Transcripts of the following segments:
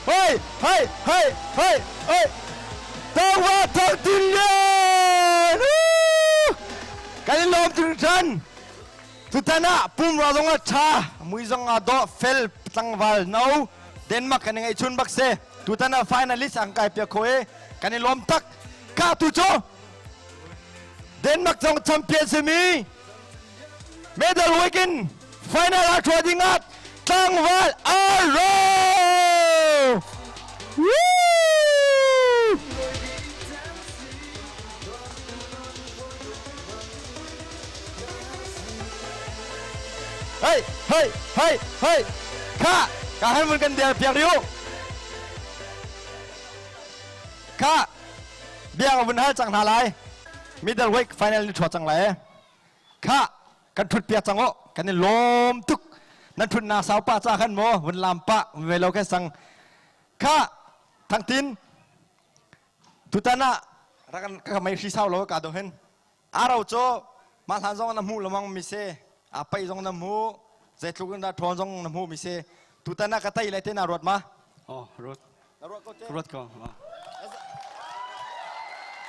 Hei hei hei hei hei Tangwa Thang Tin Lian! Kan in lawm tuk ṭhan. Tutan ah pumra zong a ṭha, mui zong aa dawh, fel tlangval no Denmark kan i ngaihchun bak si. Tutan ah finalist an kai piak kho i kan i lawm tak. Ka tu cu Denmark zong champion simi medal week in final ah ṭhua ding ah tlangval Aro! Woo! Hey, hey, hey, hey! Kha, ka han mun kan der piak riu. Kha, bia vun hal cang hna lai. Middleweight final ni thua cang lai. Kha, kan thut piak cang o. Kan i lawm tuk. Nan thut na sau pa cha khan mo vun lam pa ve lo khan sang. Kha, thangtin tutan ah rakan ka mei hri sau lo ka do hen. Aro cu mah hlan zong na hmuh lengmang mi si. A paih zong na hmu. Zeitluk in dah ṭhawn zong na hmuh mi si. Tutan ah ka tei lai te na ruat ma? Oh, ruat. Na ruat ko te? Ruat ko. Oh.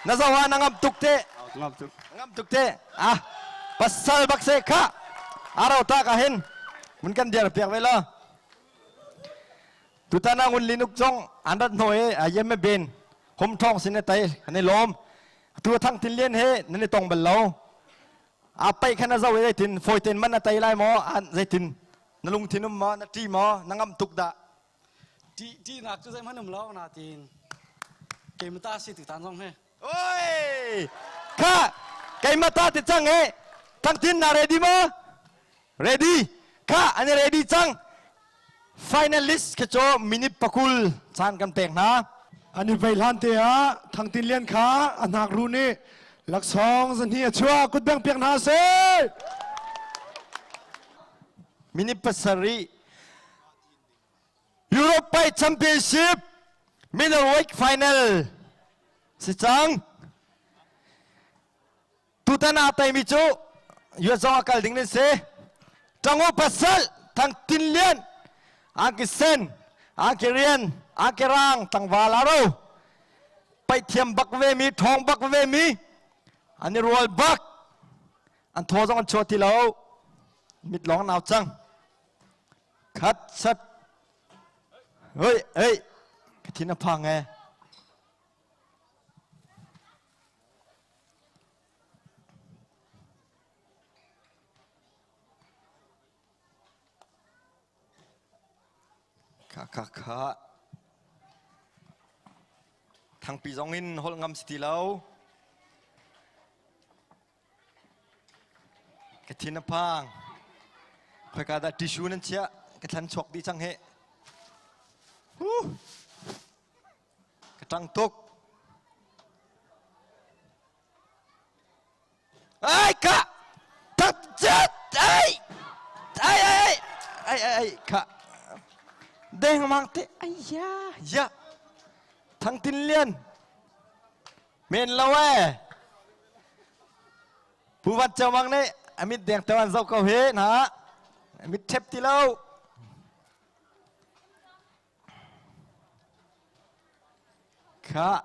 Na zoh ah na ngam tuk te. Ngam tuk. Ngam tuk te. Ah, pasal bak se kha. Aro ta ka hin. Mun kan diar piak ve lo. Tutan ah ngun linuk zong an rat hno i a yem ben hom thong sin e tai an i lawm. Tu thang tin lian he nan i tong bal lo. A pai khan a zo i zeitin foi ten man a tai lai maw an zeitin na lungthin um maw na ṭi maw na ngam tuk dah. Ti ti nak cu zeihmanh um lo na tin. Keimah ta si tu tan zong he. Oi! Kha keimah ta ti cang e thangtin na ready maw? Ready. Kha an ready cang. Finalist khi cu minute pakul caan kan pek hna. An i vei hlan te ah Thangtin Lian kha a hnak ru nih laksawng zahnih a chuah kutbeng piak hna seh. Minute pasarih Europe Pai Championship middleweight final si cang. Tutan aa teimi cu US zong a kal ding nan si. Tango pasal Thang Tin Lian, Angki Sen, Angki Rian, Angki Rang, tlangval aro. Paih thiam bak ve mi, ṭhawng bak ve mi, an i rual bak. An thaw zong an chuah ti lo. Mit lawng nau cang. Khat sat. Hei, hei, ka thin a phang e. Kha kha kha. Thangpi zong in holh ngam si ti lo. Ka thin a phang. Khoika dah tissue nan chiah? Ka thlan chuak dih cang hih. Huh. Ka ṭang tuk. Ai ka tak chat ai ai ai ai ai ai ka deng mang te ai ya ya Thang Tin Lian men lo e Pu Van Ceu Mang nih amit deng te an zoh ko hi na amit ṭhep ti lo Khah.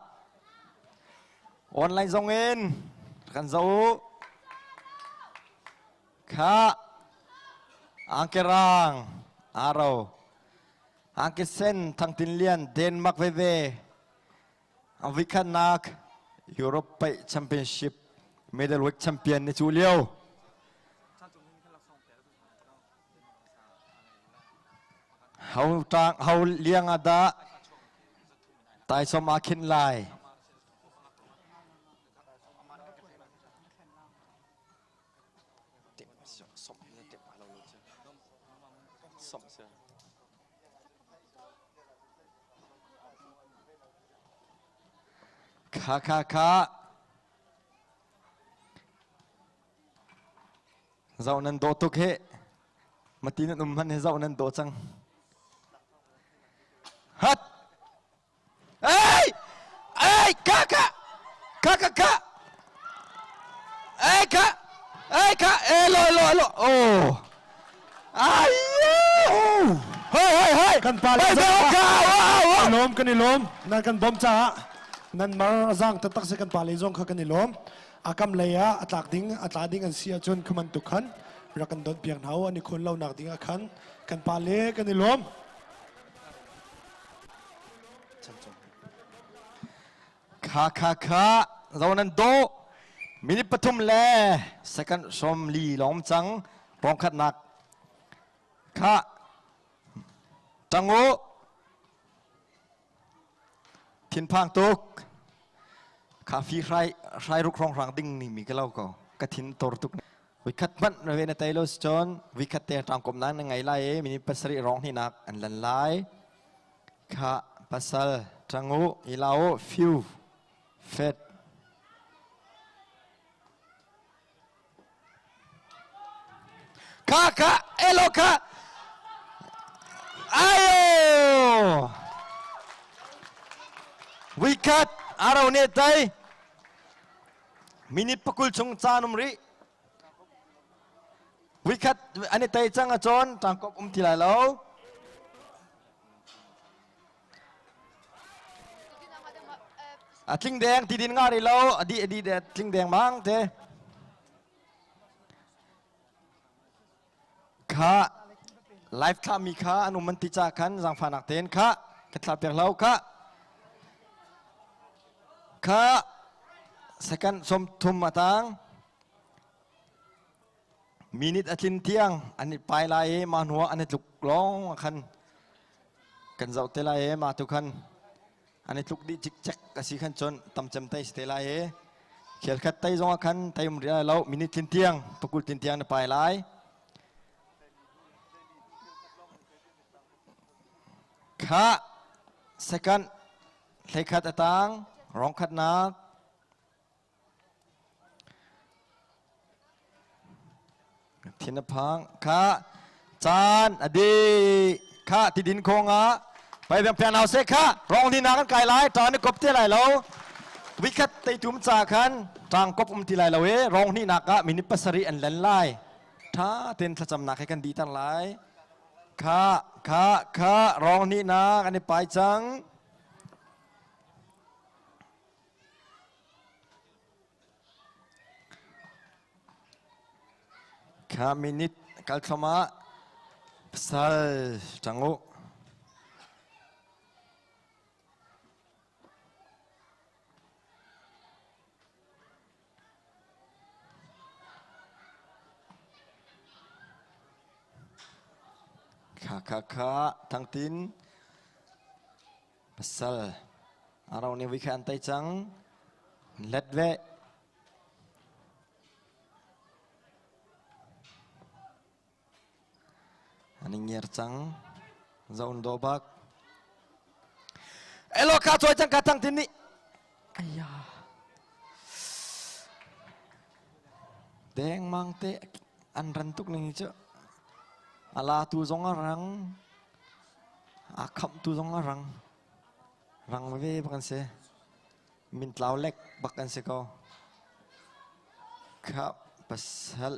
Online zong in kan zoh u. Khah. Angkerang, Aro, Angkisen, Thangtin Lian, Denmark veve. Ang vikhatnak Europe Paih Championship middleweight champion ni cu lio. Ho tang ho liang ah dah taisawm aa khinh lai? Kha kha kha. Zoh nan dawh tuk hih. Mati nan um hmanh hi zoh nan dawh cang. Hat! Ei! Ei! Ka ka! Ka ka ka! Ei ka! Ei ka! Ei lo lo lo! Oh! Ai! Oh! Hoi hoi hoi! Hey! Kan pa le Pai beng ka kan lawm kan i lawm nan kan bawm caah nan mar a zang taktak si kan pa le zong kha kan i lawm a kam lei ah a tlak ding a tla ding an si ahcun khuman tuk khan rak kan don piak hna u an i khun lo nak ding ah khan kan pa le kan i lawm Kha kha kha zo nan do minute pathum le second 40 lawng cang rong khatnak kha Tangu thinphang tuk kha fi hrai hrai ruk rong rang ding ni mi ka lo ko ka thin tor tuk vikhat hmanh na ve na tai lo si cun vikhat te tang kom nang na ngai lai e minute pasarih rong hnih nak an lan lai kha pasal tangu ilao fiu fet Kha kha elo kha ayo Wikat aro ne tai minute pakul chung caan um rih Wikat ani tai cang a cawn tangkop um ti lai lo A tling deng ti din nga ri lo a di a di tling deng mang te Kha live thlah mi kha an um an ti ca khan zaangfahnak tein kha ka thlah piak lo kha kha second 30 a tang minute a tlin tiang an i pai lai i mah hnu ah an i tluk lawng ah khan kan zoh te lai i mah tu khan an i tluk dih cikcek a si khan cun tamcem tai si te lai i khel khat tai zong ah khan tai um rih lo minute tlin tiang pakul tlin tiang na pai lai kha second 11 a tang rong khatnak Thin a phang. Kha caan a dih. Kha tidin khong ah pai bang pian hau se kha rong ni na kan kai lai ta ni kop te lai lo. Vikhat tei tum cha khan tang kop um ti lai lo e rong ni nak ah minute pasarih an len lai. Tha ten thlacam nak he kan di tar lai. Kha kha kha rong ni nak an i pai cang. Kha minute kal thluahmah pasal ṭang u. Kha kha kha thangtin Pasal aro nih vui kha an tei cang. Let ve. An i ngiar cang. Zaun do bak. Elo ka choi cang ka tang tin nih. Aya. Deng mang te an ran tuk ning hi cu. Ala tu zong a rang. Aa khamhtu zong a rang. Rang veve bak an si. Mintlau lek bak an si ko. Kha pasal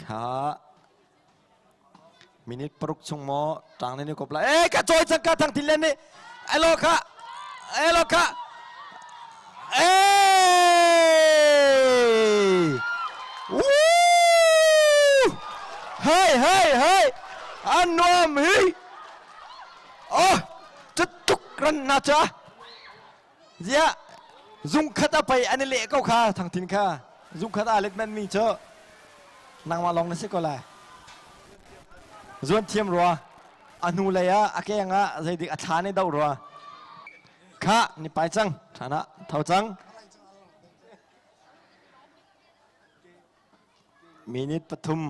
kha minute paruk chung maw tang ne ni kop la eh ka choi chang ka thang thin len ni elo kha elo kha eh Woo! Hey hey hey an nuam hi oh tuk ran na cha zia zung khat a pai an i leh ko kha thangthin kha zung khat a let men mi cu nangmah lawng na si ko lai zuan thiam rua a hnu lei ah a keng ah zeidik a thla nih doh rua kha ni pai cang thana tho cang minute pathum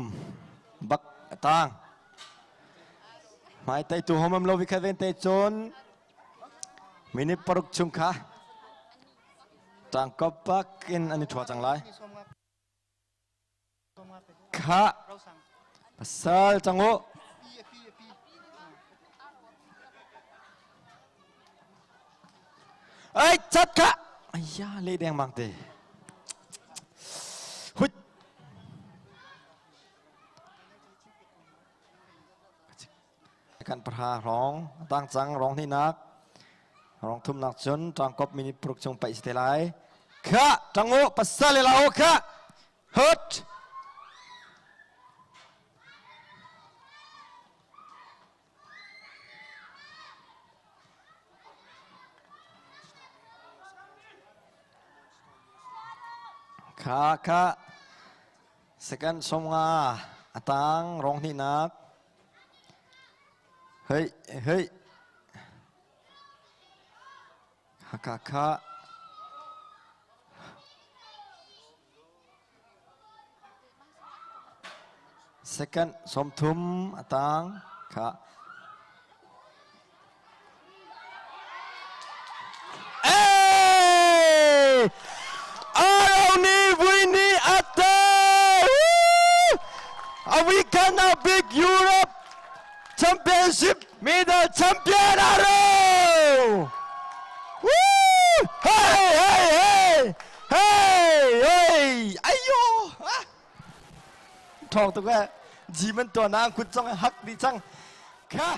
bak a tang hmai tei tu homam lo vi khat ven te chon minute paruk chung kha tangkop pak in an i thua cang lai kha pasal cang u ai chat kha ayya le deng mang te huit. Kan pahra hrawng tang cang rong hnihnak rong thumnak cun tangkop minute paruk chung paih si te lai. Kha tango pasal la o kha hut. Kha kha second somnga atang rong hnihnak Hei, hei. Kha kha. Second 30 a tang kha. Hey! Aroni Winnie Atte! A weekend a big Europe Championship medal champion Aro! Woo! Hey, hey, hey! Hey, hey! Ayo! Ah! Thawng tuk eh. Ji man tuan na kut cong hak di cang. Kha!